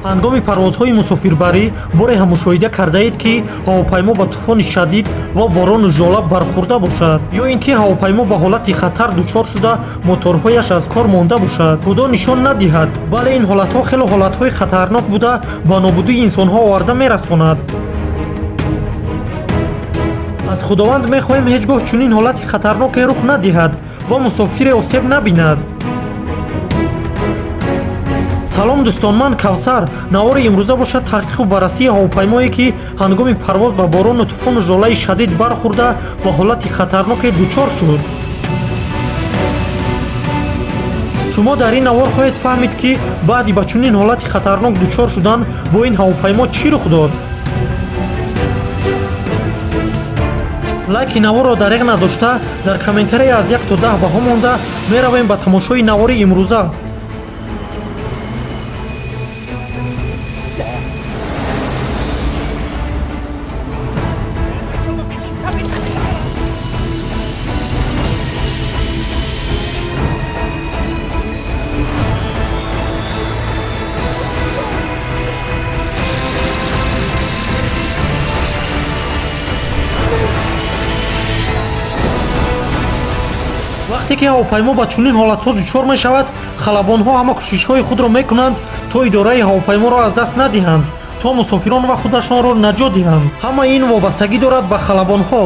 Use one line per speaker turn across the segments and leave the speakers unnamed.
Ҳангоми парвозҳои мусофирбарӣ боре ҳам мушоҳида кардаед, ки ҳавопаймо ба тӯфони шадид ва борону жола бархӯрда бошад, ё ин ки ҳавопаймо ба ҳолати хатар дучор шуда моторҳояш аз кор монда бошад. Худо нишон надиҳад, бале ин ҳолатҳо хело ҳолатҳои хатарнок буда ба нобудии инсонҳо оварда мерасонад. Аз Худованд мехоҳем ҳеҷ гоҳ чунин ҳолати хатарноке рух надиҳад ва мусофире осеб набинад. Салом дӯстон, ман Кавсар. Навори имрӯза бошад таҳқиқу баррасии ҳавопаймое, ки ҳангоми парвоз ба борону тӯфону жолаи шадид бархӯрда ба ҳолати хатарноке дучор шуд. Шумо дар ин навор хоҳед фаҳмид, ки баъди ба чунин ҳолати хатарнок дучор шудан бо ин ҳавопаймо чӣ рух дод. Лайки наворро дареғ надошта, дар комментария аз 1 то 10 баҳо монда меравем ба тамошои навори имрӯза. Вақте ки ҳавопаймо ба чунин ҳолатҳо дучор мешавад, халабонҳо ҳама кӯшишҳои худро мекунанд, то идораи ҳавопайморо аз даст надиҳанд, то мусофирон ва худашонро наҷот диҳанд. Ҳамаи ин вобастагӣ дорад ба халабонҳо.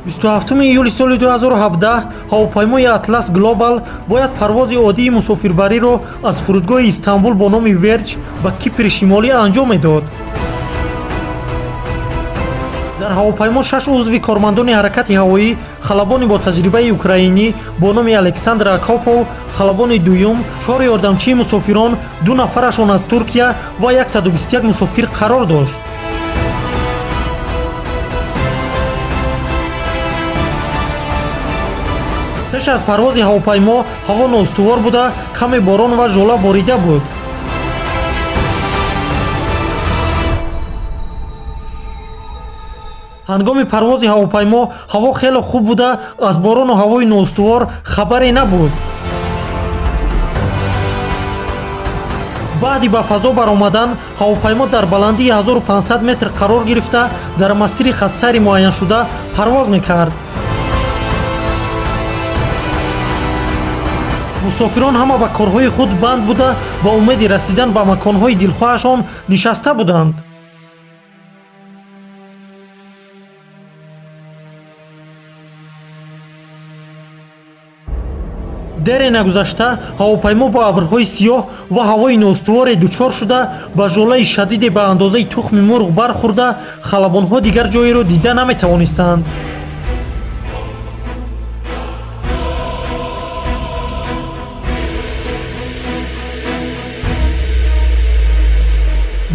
Бисту ҳафтуми июли соли 2017 ҳавопаймои Атлас Глобал бояд парвози оддии мусофирбариро аз фурудгоҳи Истанбул бо номи Верҷ ба Кипри Шимолӣ анҷом медод. Дар ҳавопаймо 6 узви кормандони ҳаракати ҳавоӣ, халабони бо таҷрибаи украинӣ бо номи Александр Акопов, халабони дуюм, 4 ёрдамчии мусофирон, 2 нафарашон аз Туркия ва 121 мусофир қарор дошт. Пеш аз парвози ҳавопаймо ҳаво ноустувор буда, каме борон ва жола борида буд. Ҳангоми парвози ҳавопаймо ҳаво хеле хуб буда, аз борону ҳавои ноустувор хабаре набуд. Баъди ба фазо баромадан ҳавопаймо дар баландии 1500 метр қарор гирифта, дар масири хатсайри муайяншуда парвоз мекард. Мусофирон ҳама ба корҳои худ банд буда, ба умеди расидан ба маконҳои дилхоҳашон нишаста буданд. Дере нагузашта ҳавопаймо бо абрҳои сиёҳ ва ҳавои ноустуворе дучор шуда, ба жолаи шадиде ба андозаи тухми мурғ бархӯрда, халабонҳо дигар ҷоеро дида наметавонистанд.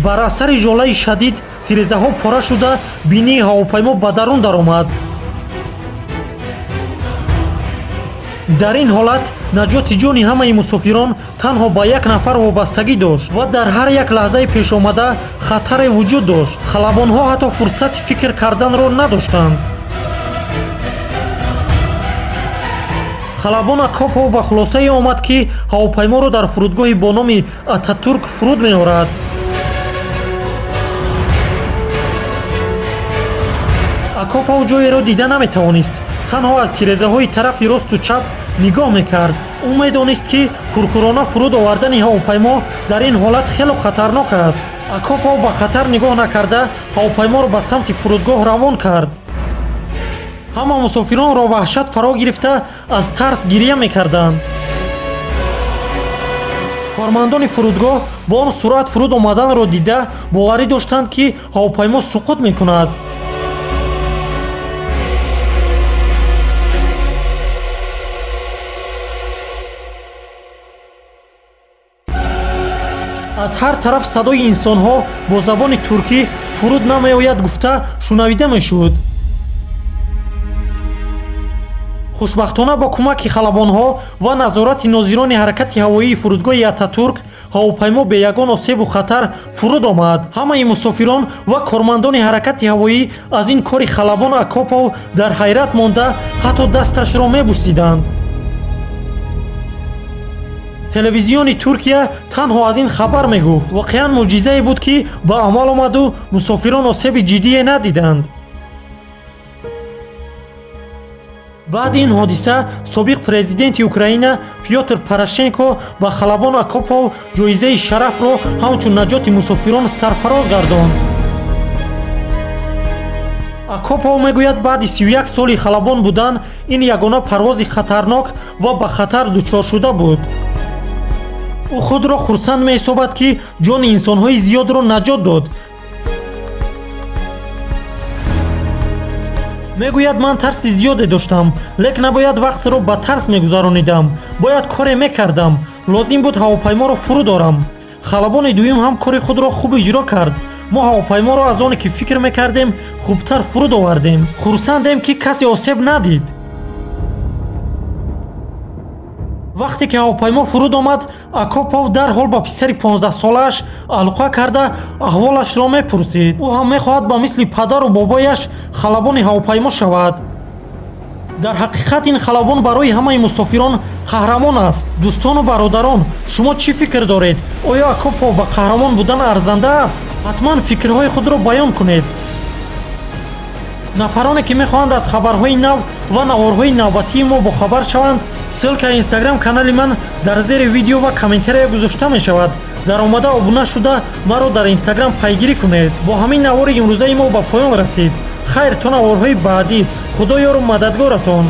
Бар асари жолаи шадид тирезаҳо пора шуда, бинии ҳавопаймо ба дарун даромад. Дар ин ҳолат наҷоти ҷони ҳамаи мусофирон танҳо ба як нафар вобастагӣ дошт ва дар ҳар як лаҳзаи пешомада хатаре вуҷуд дошт. Халабонҳо ҳатто фурсати фикр карданро надоштанд. Халабон Акопов ба хулосае омад, ки ҳавопайморо дар фурудгоҳи бо номи Ататурк фуруд меорад. Акопов ҷоеро дида наметавонист, танҳо аз тирезаҳои тарафи росту чап нигоҳ мекард. Ӯ медонист, ки куркурона фуруд овардани ҳавопаймо дар ин ҳолат хело хатарнок аст. Акопов ба хатар нигоҳ накарда ҳавопайморо ба самти фурудгоҳ равон кард. Ҳама мусофиронро ваҳшат фаро гирифта, аз тарс гирия мекарданд. Кормандони фурудгоҳ бо он суръат фуруд омаданро дида боварӣ доштанд, ки ҳавопаймо суқут мекунад. Аз ҳар тараф садои инсонҳо бо забони туркӣ фуруд намеояд гуфта шунавида мешуд. Хушбахтона бо кӯмаки халабонҳо ва назорати нозирони ҳаракати ҳавоии фурудгоҳи Ататурк ҳавопаймо бе ягон осебу хатар фуруд омад. Ҳамаи мусофирон ва кормандони ҳаракати ҳавоӣ аз ин кори халабон Акопов дар ҳайрат монда, ҳатто дасташро мебусиданд. Телевизиони Туркия танҳо аз ин хабар мегуфт. Воқеан мӯъҷизае буд, ки ба амал омаду мусофирон осеби ҷиддие надиданд. Баъди ин ҳодиса собиқ президенти Украина Пётр Порошенко ба халабон Акопов ҷоизаи шарафро ҳамчун наҷоти мусофирон сарфароз гардонд. Акопов мегӯяд, баъди 31 соли халабон будан ин ягона парвози хатарнок ва ба хатар дучоршуда буд. Ӯ худро хурсанд меҳисобад, ки ҷони инсонҳои зиёдро наҷот дод. Мегӯяд, ман тарси зиёде доштам, лек набояд вақтро ба тарс мегузаронидам. Бояд коре мекардам. Лозим буд ҳавопайморо фуруд орам. Халабони дуюм ҳам кори худро хуб иҷро кард. Мо ҳавопайморо аз оне ки фикр мекардем хубтар фуруд овардем. Хурсандем, ки касе осеб надид. Вақте ки ҳавопаймо фуруд омад, Акопов дарҳол ба писари 15-солааш алоқа карда аҳволашро мепурсид. Ӯ ҳам мехоҳад ба мисли падару бобояш халабони ҳавопаймо шавад. Дар ҳақиқат ин халабон барои ҳамаи мусофирон қаҳрамон аст. Дӯстону бародарон, шумо чӣ фикр доред? Оё Акопов ба қаҳрамон будан арзанда аст? Ҳатман фикрҳои худро баён кунед. Нафароне ки мехоҳанд аз хабарҳои нав ва наворҳои навбатии мо бохабар шаванд, ссылкаи инстаграм канали ман дар зери видео ва комментария гузошта мешавад. Дар омада обуна шуда маро дар инстаграм пайгирӣ кунед. Бо ҳамин навори имрӯзаи мо ба поён расид. Хайр, то наворҳои баъдӣ. Худо ёру мададгоратон.